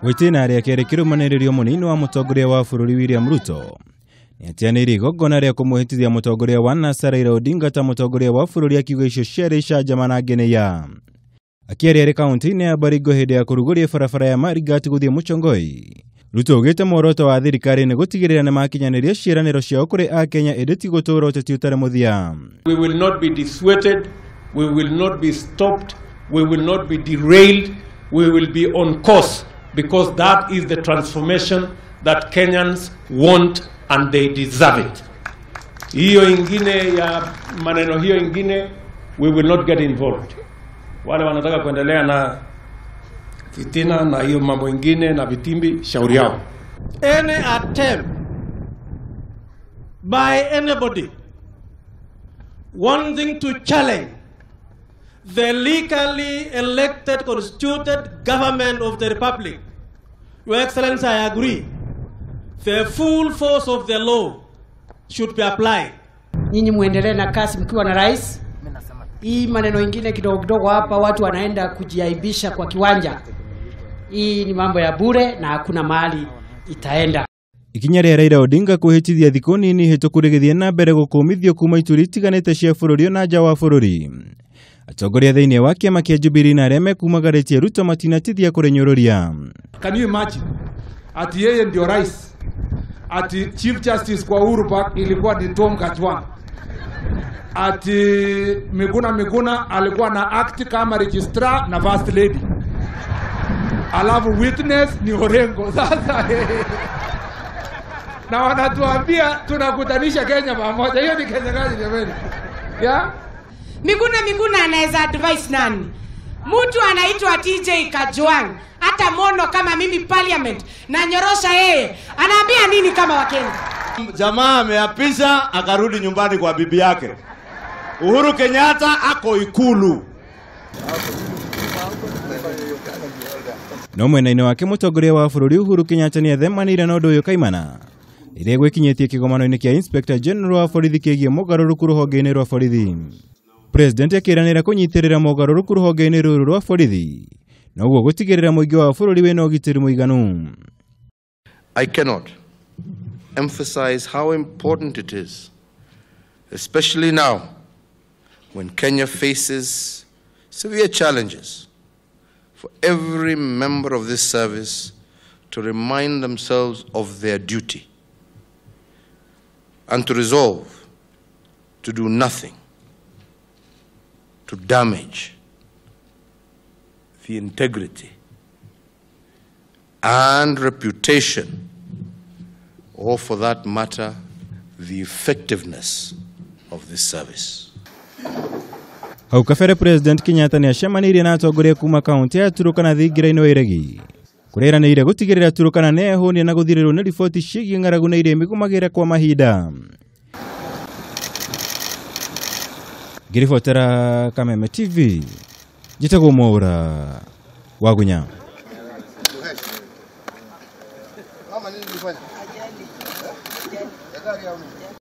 Gwitina rĩa kerĩ kĩrũmanĩrĩrio mũnini wa mũtongoria wa bũrũri William Ruto nĩatianĩirie igongona rĩa kũmũhĩtithia mũtongoria wa NASA Raila Odinga ta mũtongoria wa bũrũri akiuga icio ciarĩ icanjama na ngeneiya. Akĩaria arĩ kaunti-inĩ ya Baringo hĩndĩ ya kũrugũria barabara ya Marigat gũthiĩ Muchongoi, Ruto augĩte muoroto wa thirikari nĩ gũtigĩrĩra nĩmakinyanĩria ciĩranĩro ciao kũrĩ akenya ĩndĩ ti gũtũũra ũteti ũtarĩ mũthia. We will not be dissuaded, we will not be stopped, we will not be derailed, we will be on course because that is the transformation that Kenyans want and they deserve it. Hiyo ingine ya maneno hiyo ingine, we will not get involved. Wale wanataka kuendelea na fitina na hiyo mambo ingine na vitimbi, shauri yao. Any attempt by anybody wanting to challenge the legally elected constituted government of the Republic, Your Excellency, I agree, the full force of the law should be applied. Nyinyi muendelee na kasi mkiwa na rais. Hii maneno ingine kidogo kidogo hapa watu wanaenda kujiaibisha kwa kiwanja. Hii ni mambo ya bure na hakuna mahali itaenda. Ikinya rĩa Raila Odinga kwĩhĩtithia thikũ nini hĩtũku rĩgĩthiĩ na mbere gũkũmithio kuma ituri itiganĩte cia bũrũri ona nja wa bũrũri. Atongoria thĩinĩ wa kĩama kĩa Jubilee na arĩa mekumagarĩtie Ruto matinatithia kũrĩnyũrũria. Can you imagine? Ati yeye ndio rais. Ati Chief Justice kwa Uhuru Park ilikuwa ni Tom Kajwang. Ati Miguna Miguna alikuwa na act kama registrar na first lady. Alafu witness ni Orengo. Sasa na wanatuambia tunakutanisha Kenya pamoja. Hiyo ni Kenya gani jamani? Yeah? Miguna Miguna anaweza advice nani? Mtu anaitwa TJ Kajwang, hata mono kama mimi parliament na nyorosha yeye, anaambia nini kama Wakenya? Jamaa ameapisha akarudi nyumbani kwa bibi yake. Uhuru Kenyatta ako ikulu. No mwena-inĩ wake mũtongoria wa bũrũri Uhuru Kenyatta nĩethemanĩire na ũndũ ũyũ kaimana rĩrĩa gwĩkinyĩtie kĩgomano-inĩ kĩa Inspector General wa borithi kĩgiĩ mũgarũrũku rũhonge-inĩ rwa borithi. President akĩranĩra kũnyitĩrĩra mogarũrũku rũhonge-inĩ rũrũ rwa borithi noguo gũtigĩrĩra mũingĩ wa bũrũri wĩna ũgitĩri mũiganu. I cannot emphasize how important it is, especially now when Kenya faces severe challenges, for every member of this service to remind themselves of their duty and to resolve to do nothing to damage the integrity and reputation, or for that matter, the effectiveness of this service. Hau kabere President Kenyatta nĩacemanĩirie na atongoria kuma kaunti ya Turukana thingira-inĩ wa Iregi kũrĩa eranĩire gũtigĩrĩra Turukana nĩehũnia na gũthirĩrwo nĩ riboti ciĩgiĩ ng'aragu na iria imĩgũmagĩra kwa mahinda. Ngĩribotera Kameme TV, njĩtagwo Mwaura Wagunya.